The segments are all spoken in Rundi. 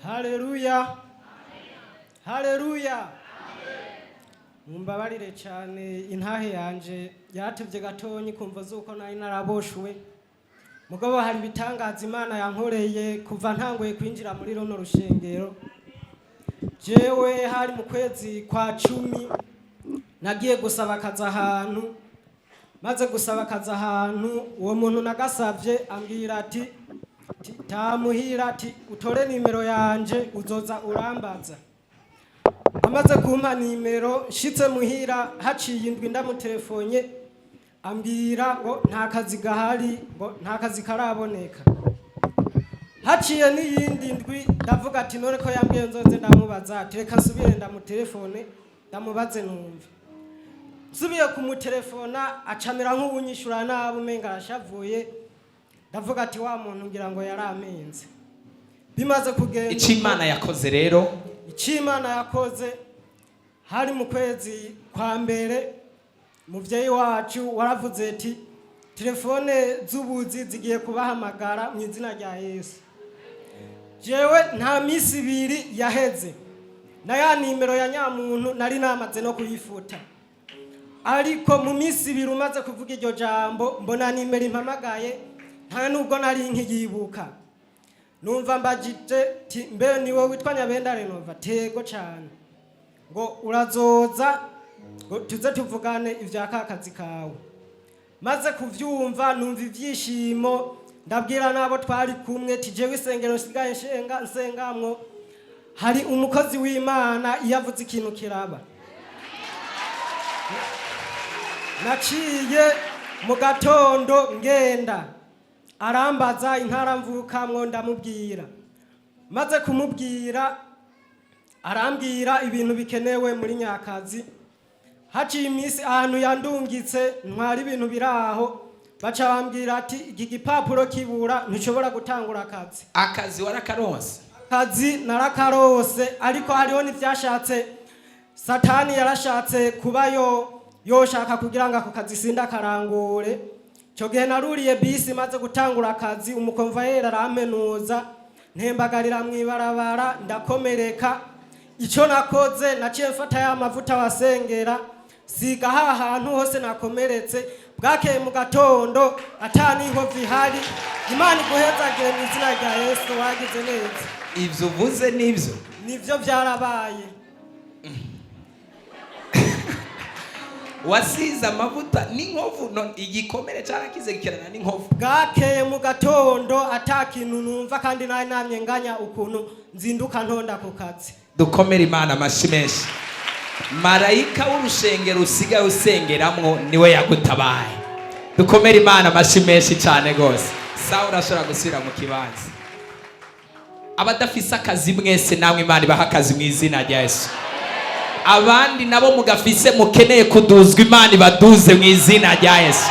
Haleluya, haleluya! Mumbabarire cyane, intahe yanje yaratevye gatonyi kumva zuko nari naraboshwe. Mugabo hari ibitangaza Imana yankoreye kuva ntanguye kwinjira muri runo rushengero. Jewe hari mu kwezi kwa 10, nagiye gusaba akazi ahantu. Maze gusaba akazi ahantu, uwo muntu nagasavye ambwira ati: "Tamuhira," ati, "utore nimero yanje, uzoza urambaza." Amaze kumpa nimero, nshitse muhira haciye indwi, ndamutelefonye, ambwira ngo nta kazi gahari, ngo nta kazi karaboneka. Haciye n'iyindi ndwi, ndavuga ati: "None ko yambwiye nzoze ndamubaza," ati: "reka nsubire ndamutelefone, ndamubaze numve." Nsubiye kumutelefona, acamera nk'uwunyishura nabi, umenga arashavuye. Ndavuga ati: "Wa muntu ngira ngo yaramenze." Bimaze kugenda Icyo Imana yakoze rero? Icyo Imana yakoze, hari mu kwezi kwa mbere, muvyeyi wacu waravuze ati: "Telefone z'ubuzi zigiye kubahamagara mu izina rya Yesu." Jewe nta minsi 2 yaheze, na ya nimero ya nyamuntu nari namaze no kuyifuta. Ariko mu minsi 2 umaze kuvuga iryo jambo, mbona nimero impamagaye, nta nubwo nari nkiyibuka. Numva mbajije ti: "Mbe niwe witwa Nyabenda Renova?" "Tego cyane." Ngo: "Urazoza ngo tuze tuvugane ibya ka kazi kawe." Maze kuvyumva, numva ivyishimo, ndabwira n'abo twari kumwe ti: "Jewe isengero nsigaye nshenga nsengamwo, hari umukozi w'Imana, iyo avuze ikintu kiraba." Naciye mu gatondo ngenda, arambaza intara mvukamwo, ndamubwira. Maze kumubwira, arambwira ibintu bikenewe muri nyakazi. Haciye iminsi, ahantu yandungitse ntwara ibintu biraho, baca bambwira ati: "Iki gipapuro kibura, ntushobora gutangura akazi." Akazi warakaronse? Akazi narakarose, ariko hariho n'ivyashatse. Satani yarashatse kuba yo yoshaka kugira ngo ako kazi sindakarangure. Icyo gihe naruriye bisi, maze gutangura akazi, umukomvayeri arampenuza, ntembagarira mu ibarabara, ndakomereka. Icyo nakoze, naciye mfata ya mavuta wasengera, siga ha hantu hose nakomeretse. Bwakeye mu gatondo, ata n'inkovu ihari. Imana iguhezagire mu izina rya Yesu, wagize neza. Ibyo uvuze nibyo? Nivyo, byarabaye. Wasize amavuta n'inkovu, no igikomere cyarakize, gikirana n'inkovu? Bwakeye mu gatondo ata kintu numva, kandi nari namye nganya ukuntu nzinduka ntonda ku kazi. Dukomere Imana amashyi menshi. Marayika w'urushengero usigaye usengeramwo niwe yagutabaye. Dukomere Imana amashyi menshi cyane rwose. Sawa, urashobora gusubira mu kibanza. Abadafise akazi mwese, namwe Imana ibaha akazi mu izina rya Yesu. Abandi nabo mugafise, mukeneye kuduzwa, Imana ibaduze mu izina rya Yesu.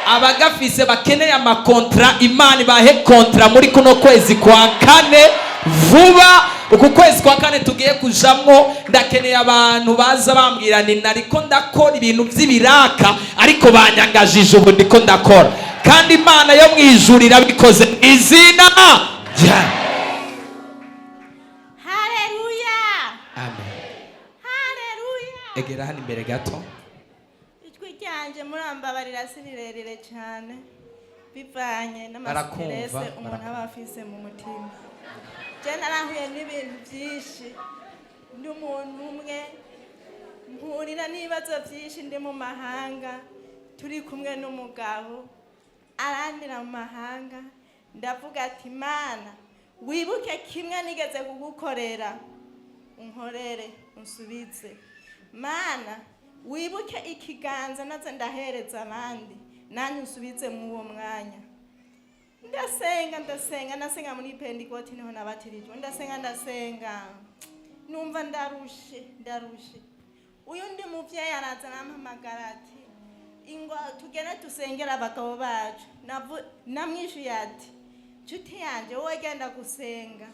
Abagafise bakeneye amakontra, Imana ibahe kontra muri kuno kwezi kwa kane vuba. Uku kwezi kwa kane tugiye kujamwo, ndakeneye abantu baza bambwira ni: "Nariko ndakora ibintu by'ibiraka, ariko banyangajije, ubu ndiko ndakora, kandi Imana yo mu ijuru irabikoze mu izina rya." Haleluya! Amen. Haleluya! Egera hano imbere gato. Ijwi ryanje, murambabarira, si rirerire cyane bivanye Barakumva, n'ama stress umuntu barakumva. aba afise mu mutima. Je narahuye n'ibintu byinshi, ndi umuntu umwe, mpurira n'ibibazo byinshi ndi mu mahanga, turi kumwe n'umugabo arandira mu mahanga. Ndavuga ati: "Mana, wibuke kimwe nigeze kugukorera, unkorere, unsubize. Mana, wibuke ikiganza naze ndahereza abandi, nanjye unsubize mu uwo mwanya." Ndasenga, ndasenga, ndasenga. Muri Pentikoti niho nabatirijwe. Ndasenga, ndasenga, numva ndarushe, ndarushe. Uyu ndi muvyeyi araza arampamagara ati: "Ingo tugende dusengera abagabo bacu." Namwishuye ati: "Nshuti yanje, wowe genda gusenga,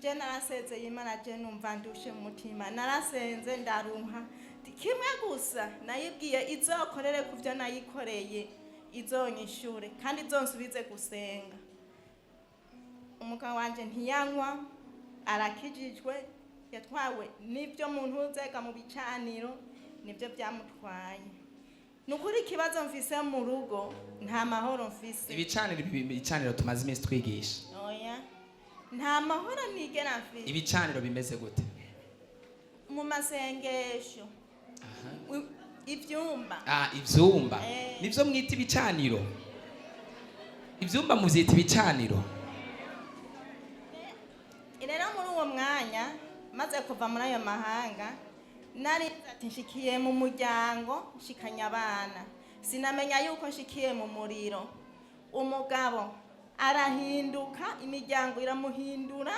je narasezeye Imana, je numva ndushe mu mutima, narasenze ndaruha." Kimwe gusa nayibwiye, izokorere ku byo nayikoreye, izonyishure kandi izonsubize gusenga. Umugabo wanje ntiyanywa. Arakijijwe, yatwawe n'ibyo mu ntuzega mu bicaniro, nibyo byamutwaye. Ni ukuri, ikibazo mfise mu rugo, nta mahoro mfise. Ibicaniro, ibicaniro tumaze iminsi twigisha. Oya, nta mahoro nigera mfise. Ibicaniro bimeze gute? Mu masengesho, ivyumba. Ah, ivyumba. Eh. Nivyo mwita ibicaniro? Ivyumba muvyita ibicaniro? Rero muri uwo mwanya, maze kuva muri ayo mahanga, nari nzi ati nshikiye mu muryango, nshikanye abana, sinamenya yuko nshikiye mu muriro. Umugabo arahinduka, imiryango iramuhindura,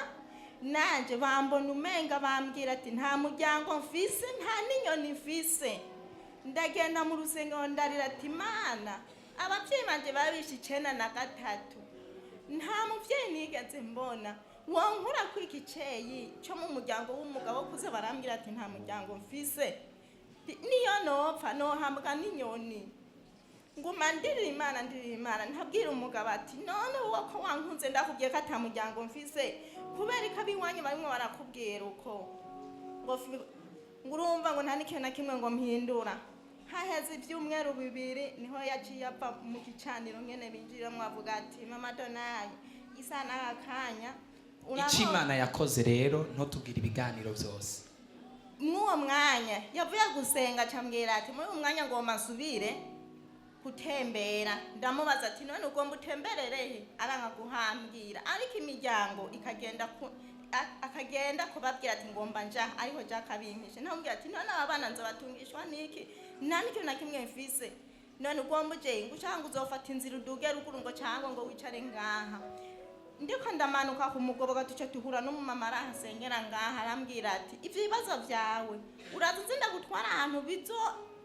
nanje bambona umenga bambwira ati nta muryango mfise, nta n'inyoni mfise. Ndagenda mu rusengero, ndarira ati: "Mana, ababyeyi banje babishe 93, nta muvyeyi nigeze mbona wonkura kuri iki ceyi cyo mu muryango w'umugabo kuze barambwira ati nta muryango mfise. Niyo nopfa nohambwa n'inyoni." Nguma ndirira Imana, ndirira Imana, ntabwira umugabo ati: "None wowe ko wankunze, ndakubwiye ko ata muryango mfise, kubera ko ab'iwanyu barimwo barakubwira uko ngo ngo urumva ngo nta n'ikintu na kimwe ngo mpindura." Haheze ibyumweru 2, niho yaciye ava mu gicaniro nyene binjiramwo, avuga ati: "Mama Donayi, isa n'aka kanya." Icyo Imana yakoze rero, ntutubwire ibiganiro byose. Mw'uwo mwanya yavuye gusenga, acambwira ati muri uwo mwanya ngomba nsubire gutembera. Ndamubaza ati: "None ugomba utemberere he?" Aranka kuhambwira, ariko imiryango ikagenda akagenda kubabwira ati ngomba nja, ariko ja akabimpishe. Ntamubwira ati: "None aba bana nzobatungishwa niki? Nta n'ikintu na kimwe mfise. None ugomba uje ngo ushaka ngo uzofata inzira uduge ruguru, ngo cyangwa ngo wicare ngaha?" Ndiko ndamanuka ku mugoboka, tuce tuhura n'umumama arahasengera ngaha, arambwira ati: "Ivyo bibazo vyawe uraza uzi ndagutwara ahantu bizo,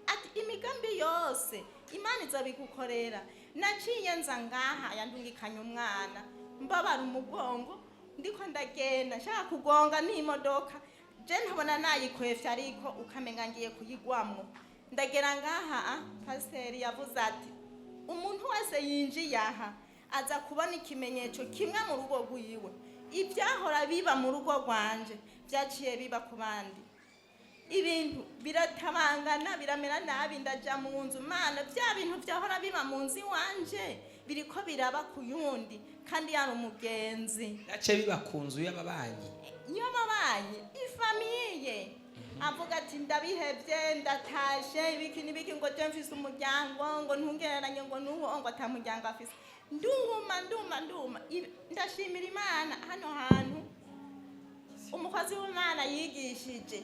ati imigambi yose Imana izobigukorera." Naciye nza ngaha, yandungikanye umwana, mbabara umugongo, ndiko ndagenda nshaka kugonga n'imodoka, je ntabona nayikwefye, ariko ukamenga ngiye kuyigwamwo. Ndagera ngaha, pasiteri yavuze ati umuntu wese yinjiye aha aza kubona ikimenyetso kimwe mu rugo rwiwe. Ibyahora biba mu rugo rwanje byaciye biba ku bandi, ibintu biratabangana, biramera nabi. Ndaja mu nzu: "Mana, bya bintu byahora biba mu nzu iwanje biriko biraba ku yundi, kandi yari umugenzi." Gace biba ku nzu y'ababanyi. Iyo babanyi, ifamille, avuga ati ndabihevye, ndatashe, ibiki n'ibiki, ngo je mfise umuryango, ngo ntungereranye ngo nuwo ngo ata muryango afise. Nduma, nduma, nduma. Ndashimira Imana, hano hantu umukozi w'Imana yigishije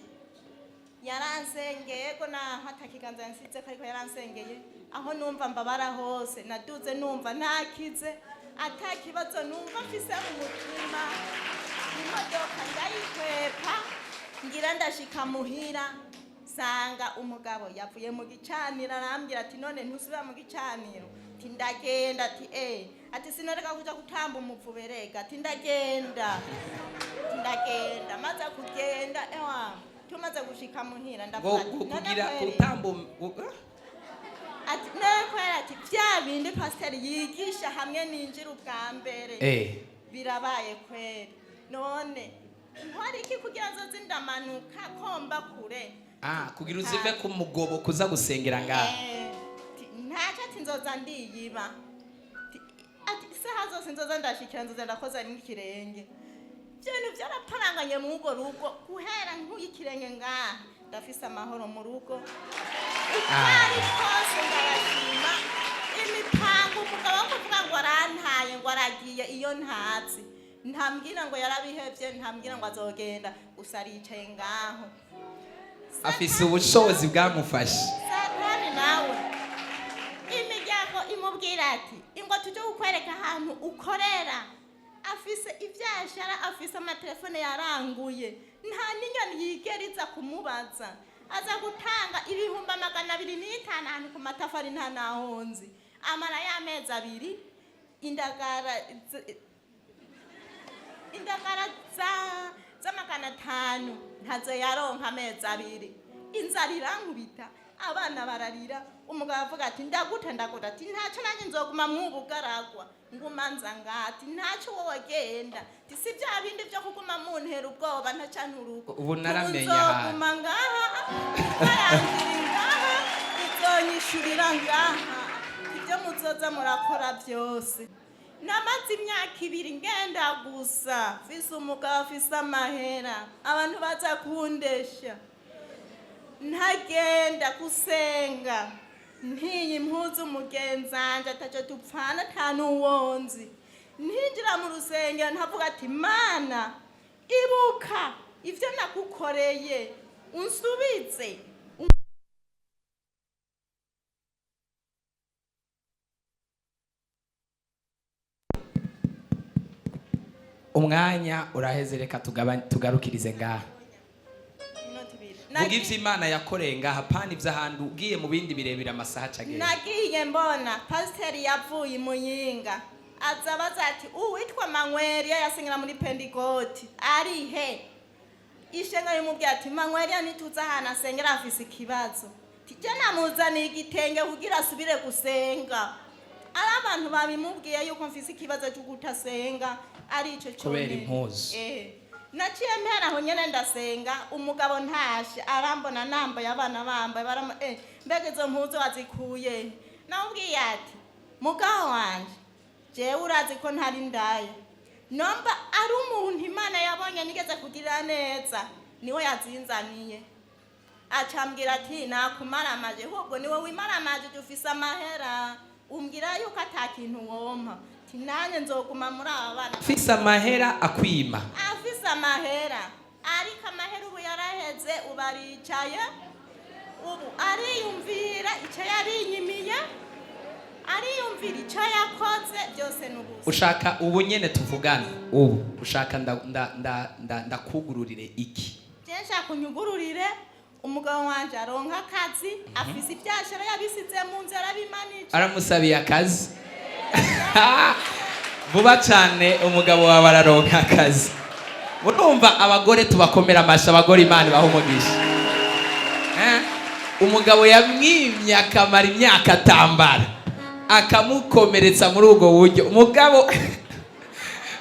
yaransengeye ko naho atakiganza yansizeko, ariko yaransengeye aho numva mbabara hose, naduze numva ntakize, ata kibazo numva mfise mu mutima. Imodoka ndayikwepa, ngira ndashika muhira, sanga umugabo yavuye mu gicaniro. Arambwira ati: "None ntusubira mu gicaniro?" Ati: "Ndagenda." Ati: "Eh." Ati: "Sinoreka kuja gutamba umuvuberega." Ati: "Ndagenda." Ati: "Ndagenda." Maze kugenda, ewa, tumaze gushika muhira, ngo ndavuga ati none kugira kweri gutamba ati none kweri, ati bya bindi pasiteri yigisha hamwe ninjira ubwa mbere birabaye kweri. None nkora iki kugira nzoze ndamanuka komba kure? Ah, kugira uzive ku mugobo kuza gusengera ngaha. Eh, ntacyo, ati nzoza ndiyiba. Ati isaha zose nzoza ndashikira, nzoza ndakoza n'ikirenge. Ibyo bintu byaraparanganye mu urwo rugo, guhera nk'uyu ikirenge ngaha, ndafise amahoro mu rugo uko ari kose. Ndabashima. Imipango umugabo wo kuvuga ngo arantaye, ngo aragiye iyo ntazi, ntambwira ngo yarabihevye, ntambwira ngo azogenda, gusa aricaye ngaho. Afise ubushobozi bwamufashe. Satani nawe, imiryango imubwira ati ingo tujye kukwereka ahantu ukorera. Afise ivyashara, afise amatelefone yaranguye, nta n'inyoni yigera iza kumubaza. Aza gutanga 205,000 ahantu ku matafari, nta nahonzi amara y'amezi 2, indagara indagara za 500 ntazo yaronka amezi 2. Inzara irankubita. Abana bararira, umugabo avuga ati ndaguta, ndaguta, ati ntacyo, nanjye nzoguma mw'ubugaragwa, nguma nza ngati ntacyo, wowe genda. Ati si bya bindi byo kuguma muntera ubwoba, ntaca nturugo. Ubu naramenye ahantu. Nzoguma ngaha, barangirira ngaha, izonyishurira ngaha ibyo muzoza murakora byose. Namaze imyaka 2 ngenda gusa, mfise umugabo afise amahera, abantu baza kundesha, ntagenda gusenga, ntiyi impuzu umugenzanje ataco dupfana, ata n'uwonzi. Ntinjira mu rusengero ntavuga ati Mana, ibuka ivyo nagukoreye, unsubize. Umwanya uraheze, reka tugarukirize ngaha. Iminota 2. Vuga ivyo Imana yakoreye ngaha, pana ivy'ahandi ugiye mu bindi birebire, amasaha acagenda. Nagiye mbona pasiteri yavuye i Muyinga, aza abaza ati uwitwa Manweriya yasengera muri Pendigoti ari he? Ishenga rimubwira ati Manweriya ntituzi ahantu asengera, afise ikibazo. Tijye namuzaniye igitenge kugira asubire gusenga. Ari abantu babimubwiye yuko mfise ikibazo cyo kutasenga, ari ico Kubera cyonyine. impuzu. Naciye mpera aho nyene ndasenga. Umugabo ntashe arambona nambaye, abana bambaye, barama mbega izo mpuzu wazikuye? Namubwiye ati mugabo wanje, jewe urazi ko ntari ndaya, nomba ari umuntu Imana yabonye nigeze kugirira neza, niwe yazinzaniye. Acambwira ati nakumaramaje, ahubwo niwe wimaramaje, ufise amahera, umbwira yuko ata kintu wompa. Ati nanjye nzoguma muri aba bana. Afise amahera akwima. Afise amahera, ariko amahera ubu yaraheze, ubu aricaye, ubu ariyumvira icyo yarinyimiye, ariyumvira icyo yakoze, byose ni ubusa. Ushaka ubu nyene tuvugana ubu, ushaka ndakugururire iki? Je nshaka unyugururire umugabo wanje aronka akazi, afise ivyashara yabisize mu nzu, yarabimanije. Aramusabiye akazi vuba cyane, umugabo wawe araronka akazi. Murumva, abagore tubakomera amashyi, abagore Imana ibaha umugisha. Umugabo yamwimye akamara imyaka atambara, akamukomeretsa muri ubwo buryo, umugabo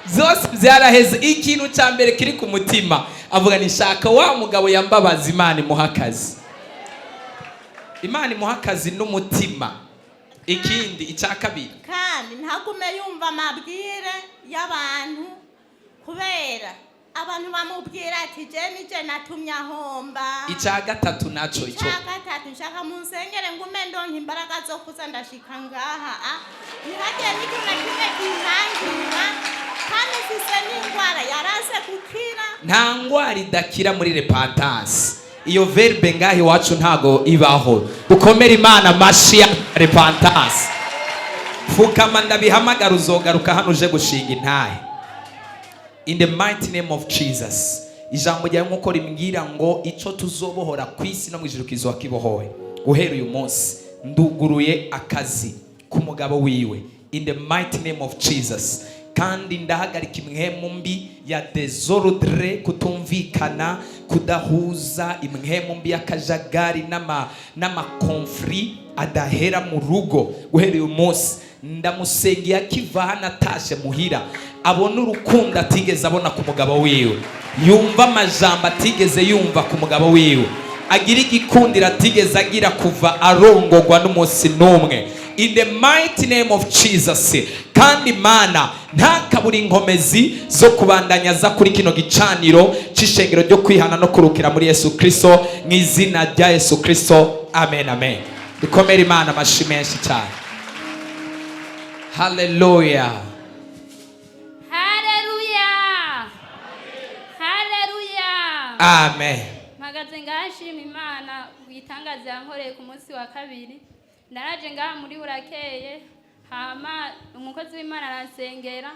byose byaraheze. Ikintu cya mbere kiri ku mutima avuga ni shaka wa mugabo yambabaza, Imana imuha akazi, Imana imuha akazi n'umutima. Ikindi, icya kabiri. Kandi ntagume yumva amabwire y'abantu, kubera abantu bamubwira ati je nije natumye ahomba. Icya gatatu naco ico. Icya gatatu, nshaka munsengere ngume ndonka imbaraga zo kuza ndashika ngaha, ntihagire n'ikintu na kimwe kintangira, kandi mfise n'indwara yarase gukira. Nta ngwara idakira muri repentance. Iyo verbe ngaho iwacu ntago ibaho. Dukomere Imana amashi ya repentance. Fukama, ndabihamagara, uzogaruka hano uje gushinga intahe. In the mighty name of Jesus, ijambo ryawe nk'uko rimbwira ngo ico tuzobohora ku isi no mu ijuru kizoba kibohowe. Guhera uyu munsi nduguruye akazi k'umugabo wiwe in the mighty name of Jesus, kandi ndahagarika imwemu mbi ya désordre, kutumvikana, kudahuza, imwemu mbi y'akajagari n'ama conflits adahera mu rugo. Guhera uyu munsi ndamusengeye, akiva hano atashe muhira abona urukundo atigeze abona ku mugabo wiwe, yumva amajambo atigeze yumva ku mugabo wiwe, agira igikundiro atigeze agira kuva arongogwa n'umunsi n'umwe, in the mighty name of Jesus. Kandi Mana, ntakabura inkomezi zo kubandanya aza kuri kino gicaniro c'ishengero ryo kwihana no kurukira muri Yesu Kristo, mu izina rya Yesu Kristo, amen, amen. Dukomere Imana amashi menshi cyane. Haleluya. Haleluya, haleluya. Amen. Mpagaze ngaha nshima Imana ku gitangaza yankoreye ku munsi wa kabiri. Naraje ngaha muri burakeye, hama umukozi w'Imana aransengera,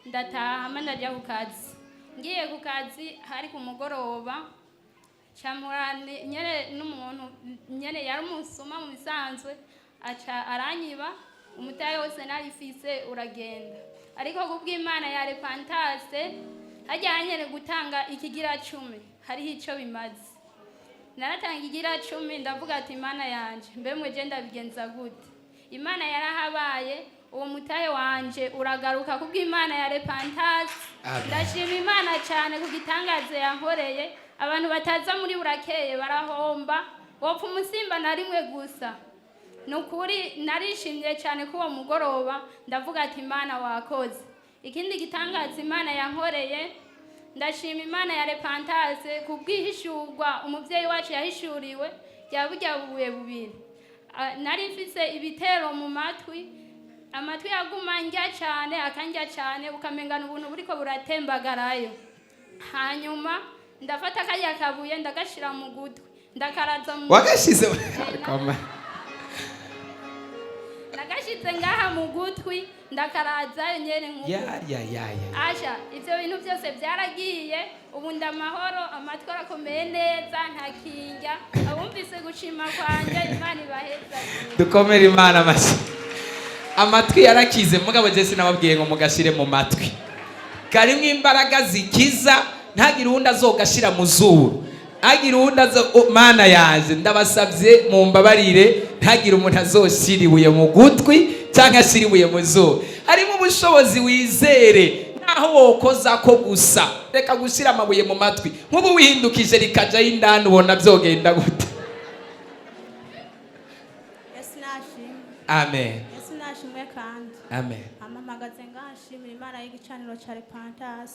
ndataha, hama ndajya ku kazi. Ngiye ku kazi hari ku mugoroba, camura nyene n'umuntu nyene yari umusuma mu bisanzwe, aca aranyiba umutahe wose narifise uragenda. Ariko kubw'Imana ya repentance, hajya nyene gutanga ikigira 10 hariho ico bimaze. Naratanga igira 10, ndavuga ati: "Imana yanje, mbe mweje ndabigenza gute?" Imana yarahabaye, uwo mutahe wanje uragaruka kubw'Imana ya Repentance. Amen. Ndashima Imana cyane ku gitangazo yankoreye. Abantu bataza muri Burakeye barahomba, wopfa umusimba na rimwe gusa. Ni ukuri narishimye cyane ko uwo mugoroba ndavuga ati: "Imana wakoze." Ikindi gitangaza Imana yankoreye, ndashima Imana ya Repentance ku bwihishurwa umubyeyi wacu yahishuriwe rya burya bubuye bubiri. Ah, nari mfise ibitero mu matwi, amatwi yaguma ndya cyane, akandya cyane, ukamengana ubuntu buriko buratembagarayo. Hanyuma ndafata kariya kabuye, ndagashira mu gutwi, ndakaraza mu Wagashize Koma. Nagashize ngaha mu gutwi, ndakaraza nyene nk'uku. Ya ya ya ya. Asha, ibyo bintu byose byaragiye, ubu ndamahoro, amatwi arakomeye neza, ntakinjya. Abumvise gushima kwanjye, Imana ibaheza. Dukomere Imana amashyi. Amatwi yarakize. Mugabo je sinababwiye ngo mugashire mu matwi, karimwo imbaraga zikiza. Ntagire uwundi azogashira mu zuru, ntagire uwundi azo o, Mana yanjye, ndabasabye mumbabarire, ntagire umuntu azoshira ibuye mu gutwi cyangwa ashira ibuye mu zuru. Harimo ubushobozi, wizere naho wokoza ko gusa. Reka gushyira amabuye mu matwi. Nk'ubu wihindukije rikajyayo indani, ubona byogenda gute? Yesu nashimwe. Amen. Yesu nashimwe kandi. Amen. Amamagaze ngashimira Imana y'igicaniro cya Repentance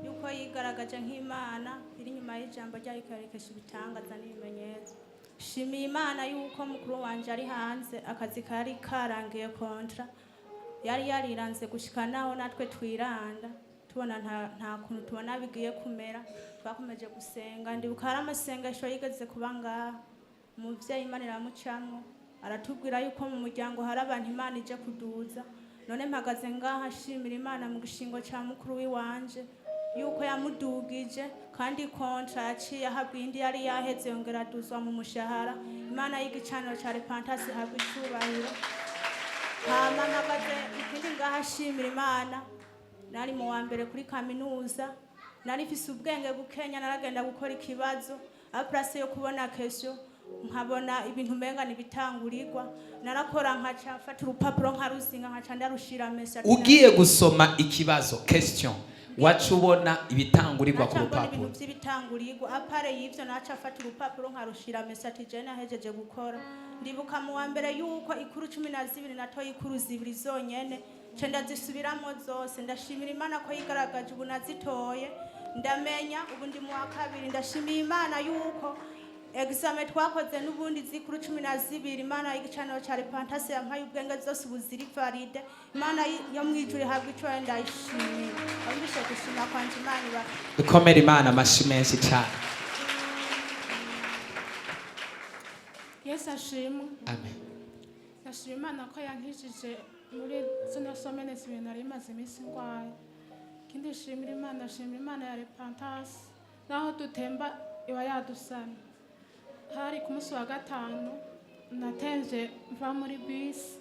yuko yigaragaje nk'Imana iri inyuma y'ijambo ryayo, ikarekesha ibitangaza n'ibimenyetso. Shimiye Imana yuko mukuru wanje ari hanze, akazi kari karangiye, contrat yari yariranze, gushika naho natwe twiranda tubona nta kuntu tubona bigiye kumera. Twakomeje gusenga. Ndibuka hari amasengesho yigeze kuba ngaha, umuvyeyi Imana iramucamwo, aratubwira yuko mu muryango hari abantu Imana ije kuduza. None mpagaze ngaha nshimira Imana mu gishingo ca mukuru w'iwanje yuko yamudugije, kandi contrat yaciye ahabwa iyindi yari yaheze, yongera aduzwa mu mushahara. Imana y'igicaniro ca Repentance ihabwa icubahiro. Hama mpagaze ikindi ngaha nshimira Imana, nari mu wa mbere kuri kaminuza, nari mfise ubwenge bukenya. Naragenda gukora ikibazo, à place yo kubona question nkabona ibintu umenga nibitangurirwa. Narakora nkaca mfata urupapuro nkaruzinga, nkaca ndarushira mesa. Ugiye gusoma ikibazo, question, waca ubona ibitangurirwa ku Naca mbona rupapuro. ibintu vy'ibitangurirwa. À part y'ivyo, naca afata urupapuro nkarushira mesa, ati je nahejeje gukora. Ndibuka mu wa mbere yuko ikuru 12 natoye ikuru 2 zonyene, nce ndazisubiramo zose. Ndashimira Imana ko yigaragaje, ubu nazitoye ndamenya, ubu ndi mu wa kabiri. Ndashimiye Imana yuko examen twakoze n'ubundi zikuru 12, Imana y'igicaniro ca Repentance yampaye ubwenge, zose ubu ziri valide. Imana yo mw'ijuru ihabwa ico, ndayishimiye. Abumvise gushima kwanje, Imana iba Dukomere Imana amashyi menshi cyane. Yesu ashimwe. Amen. Ndashima Imana ko yankijije muri zino semaines 2 nari maze iminsi ndwaye. Ikindi nshimira Imana, ndashimira Imana ya Repentance, naho dutemba iba yadusana. Hari ku munsi wa gatanu natemvye mva muri bisi,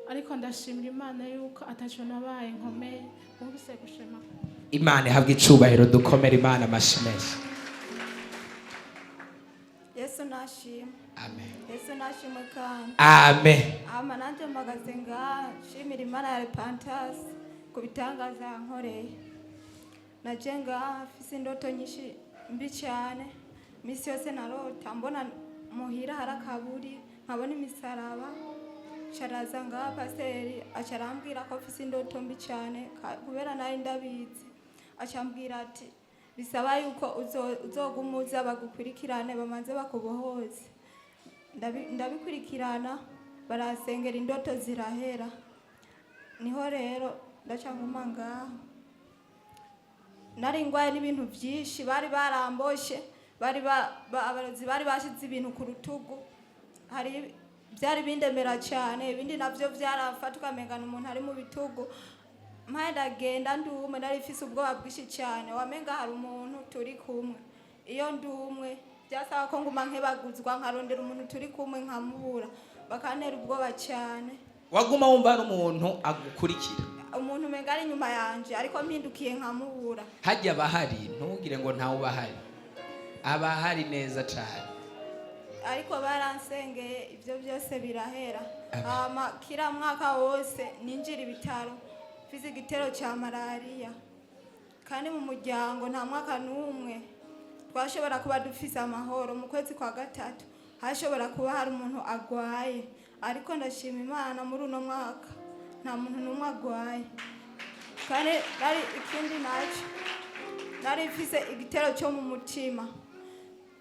ariko ndashimira Imana yuko ataco nabaye, nkomeye. Wumvise gushima. Imana ihabwa icubahiro. Dukomere Imana amashyi menshi. Yesu nashimwe. Amen. Yesu nashimwe kandi. Amen. Ama nanjye mpagaze ngaha nshimira Imana ya Repentance ku bitangaza yankoreye. Naje ngaha mfise indoto nyinshi mbi cyane. Iminsi yose narota mbona muhira hari akaburi, nkabona imisaraba. Caraza ngaha, pasiteri aca arambwira ko mfise indoto mbi cyane, kubera nari ndabizi. Acambwira ati bisaba yuko uzoguma uza bagukurikirane, bamanze bakubohoze. Ndabikurikirana, barasengera, indoto zirahera. Niho rero ndaca nguma ngaho. Nari ngwaye n'ibintu byinshi, bari baramboshe, bari abarozi bari bashize ibintu ku rutugu. Hari byari bindemera cyane, ibindi nabyo byarafata ukamengana umuntu ari mu bitugu. Mpaye ndagenda ndumwe, nari mfise ubwoba bwinshi cyane, wamenga hari umuntu turi kumwe. Iyo ndumwe byasaba ko nguma nkebaguzwa, nkarondera umuntu turi kumwe nkamubura, bakantera ubwoba cyane. Waguma wumva hari umuntu agukurikira? Umuntu umenga ari inyuma yanje, ariko mpindukiye nkamubura. Hajya abahari, ntugire ngo ntawe ubahari, abahari neza cyane. Ariko baransengeye, ibyo byose birahera. Hama kila mwaka wose ninjira ibitaro mfise igitero cya malariya, kandi mu muryango nta mwaka n'umwe twashobora kuba dufise amahoro. Mu kwezi kwa gatatu hashobora kuba hari umuntu agwaye, ariko ndashima Imana, muri uno mwaka nta muntu n'umwe agwaye. Kandi nari ikindi nacyo, nari mfise igitero cyo mu mutima.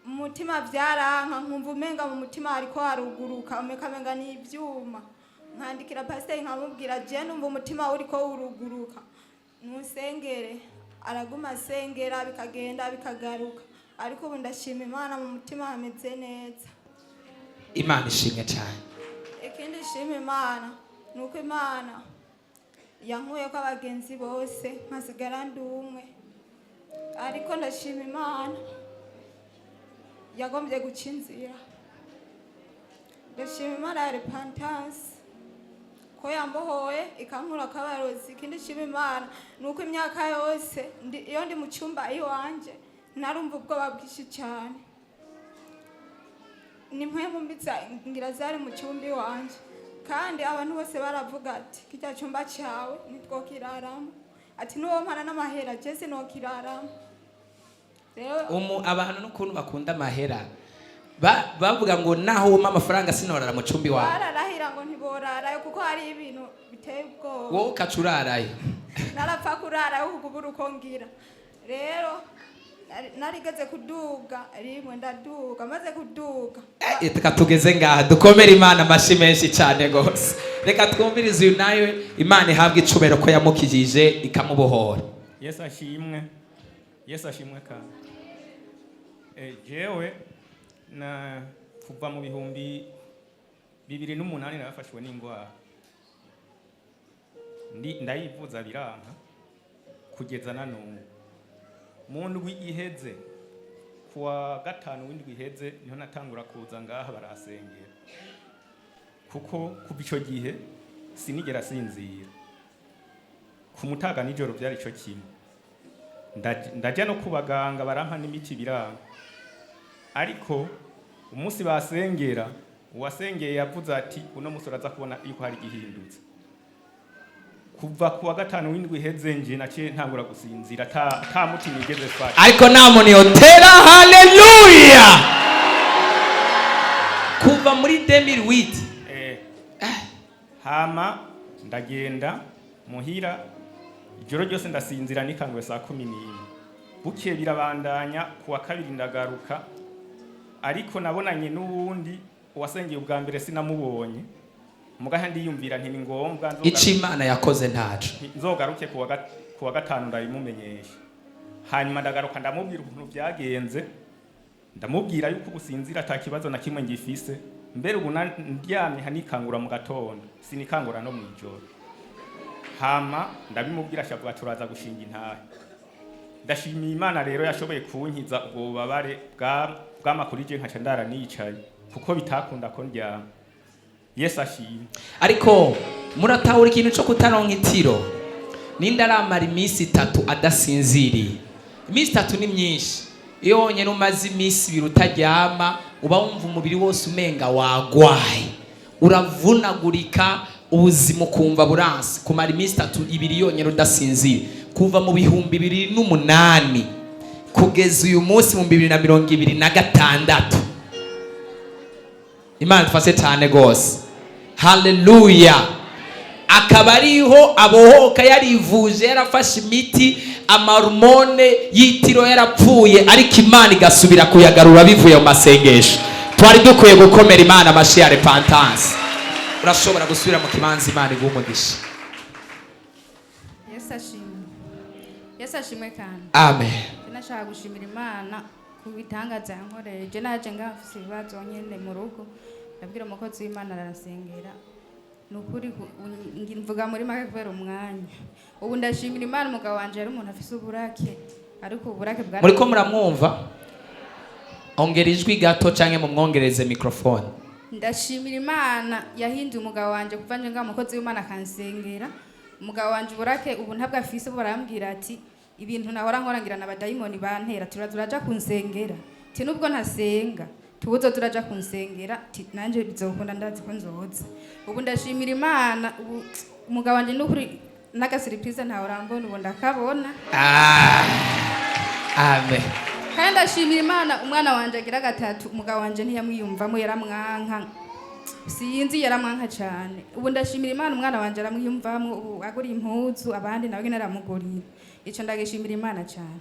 Mu mutima byaranka, nkumva umenga mu mutima hariko haruguruka, umekamenga ni ibyuma. Nkandikira pasiteri nkamubwira: "Je numva umutima uriko uruguruka, nusengere." Araguma asengera, bikagenda bikagaruka, ariko ubu ndashima Imana, mu mutima hameze neza. Imana ishimwe cyane. Ikindi shima Imana ni uko Imana yankuye ko abagenzi bose, nkasigara ndi umwe. Ariko ndashima Imana yagombye guca inzira. Ndashima Imana ya Repentance ko yambohoye, ikankura akabarozi. Ikindi shima Imana ni uko imyaka yose iyo ndi mu cyumba iwanjye narumva ubwoba bwinshi cyane, ni mpwemu mbi ngira zari mu cyumba iwanjye. Kandi abantu bose baravuga ati: "Kirya cyumba cyawe nitwokiraramo," ati: "N'uwo mpana n'amahera je sinokiraramo." Rero Abantu n'ukuntu bakunda amahera, bavuga ngo naho wumpa amafaranga sinorara mu cumbi wawe. Bararahira ngo ntiborarayo kuko hari ibintu biteye ubwoba. Wowe ukaca urarayo. Narapfa kurarayo kukubura uko ngira. Rero narigeze kuduga rimwe, ndaduga, maze kuduga Reka tugeze ngaha, dukomere Imana amashyi menshi cyane rwose. Reka twumvirize uyu nawe, Imana ihabwe icubero ko yamukijije ikamubohora. Yesu ashimwe, Yesu ashimwe. Kandi jewe na kuva mu 2008 narafashwe n'indwara. Ndayivuza biranka kugeza na n'ubu. Mu ndwi iheze, kuwa gatanu w'indwi iheze, niho natangura kuza ngaha barasengera, kuko kuva ico gihe sinigera sinzira. Ku mutaga nijoro byari ico kimwe. Ndajya no ku baganga, barampa n'imiti biranga. Ariko umunsi basengera, uwasengeye yavuze ati: "Uno munsi uraza kubona yuko hari igihindutse." Kuva ku wa gatanu w'indwi iheze, nje naciye ntangura gusinzira ata muti nigeze fata. Ariko nta muntu yotera haleluya kuva muri 2008. Hama ndagenda muhira, ijoro ryose ndasinzira, nikanguwe saa 11. Bukeye birabandanya, ku wa kabiri ndagaruka, ariko nabonanye n'uwundi. Uwasengeye ubwa mbere sinamubonye. Mugaha ndiyumvira nti ni ngombwa Ico Imana yakoze ntaco. Nzogaruke ku wa gatanu ndabimumenyesha. Hanyuma ndagaruka, ndamubwira ukuntu byagenze, ndamubwira yuko ubusinzira ata kibazo na kimwe ngifise. Mbere ubu ndyamye hanikangura mu gatondo, sinikangura no mw'ijoro. Hama ndabimubwira, ashavuga turaza gushinga intahe. Ndashimiye Imana rero yashoboye kunkiza ubwo bubabare bw'amakuru, je nkaca ndara nicaye kuko bitakunda ko ndyama. Yesu ashimwe. Ariko muratahura ikintu cyo kutaronka itiro? Ninde aramara iminsi 3 adasinziriye? Iminsi 3 ni myinshi. Iyo wonyine umaze iminsi 2 utaryama, uba wumva umubiri wose umenga wagwaye, uravunagurika, ubuzima ukumva buranse. Kumara iminsi 3, 2 yonyine udasinziriye, kuva mu 2008 kugeza uyu munsi mu 2026, Imana ifashe cyane rwose. Haleluya! Akaba ariho abohoka, yarivuje, yarafashe imiti, amahormone y'itiro yarapfuye, ariko Imana igasubira kuyagarura bivuye mu masengesho. Twari dukwiye gukomera Imana amashyi ya Repentance. Urashobora gusubira mu kibanza, Imana iguha umugisha. Yesu ashimwe, Yesu ashimwe kandi. Amen. Je nashaka gushimira Imana ku bitangaza yankoreye. Je naje ngaha mfise ibibazo nyene mu rugo, ndabwira umukozi w'Imana arasengera. Ni ukuri mvuga muri make kubera umwanya. Ubu ndashimira Imana, umugabo wanje yari umuntu afise uburake, ariko uburake bwa Muriko muramwumva? Ongera ijwi gato canke mumwongereze microphone. Ndashimira Imana yahinduye umugabo wanje kuva nje ngaha, umukozi w'Imana akansengera. Umugabo wanje uburake ubu ntabwo afise. Ubu barambwira ati ibintu nahora nkora ngira n'abadayimoni bantera, turaza uraja kunsengera. Ti nubwo ntasenga. Tubuzo turaja kunsengera, ti nanje bizokunda, ndazi ko nzoza. Ubu ndashimira Imana, ubu umugabo wanje n'ukuri n'agasiripurize ntawe urambona, ubu ndakabona. Ah, amen. Kandi ndashimira Imana, umwana wanje agira gatatu, umugabo wanje ntiyamwiyumvamo, yaramwanka, sinzi, yaramwanka cyane. Ubu ndashimira Imana, umwana wanje aramwiyumvamo, ubu agura impuzu abandi nawe nyine aramugurira. Icyo ndagishimira Imana cyane.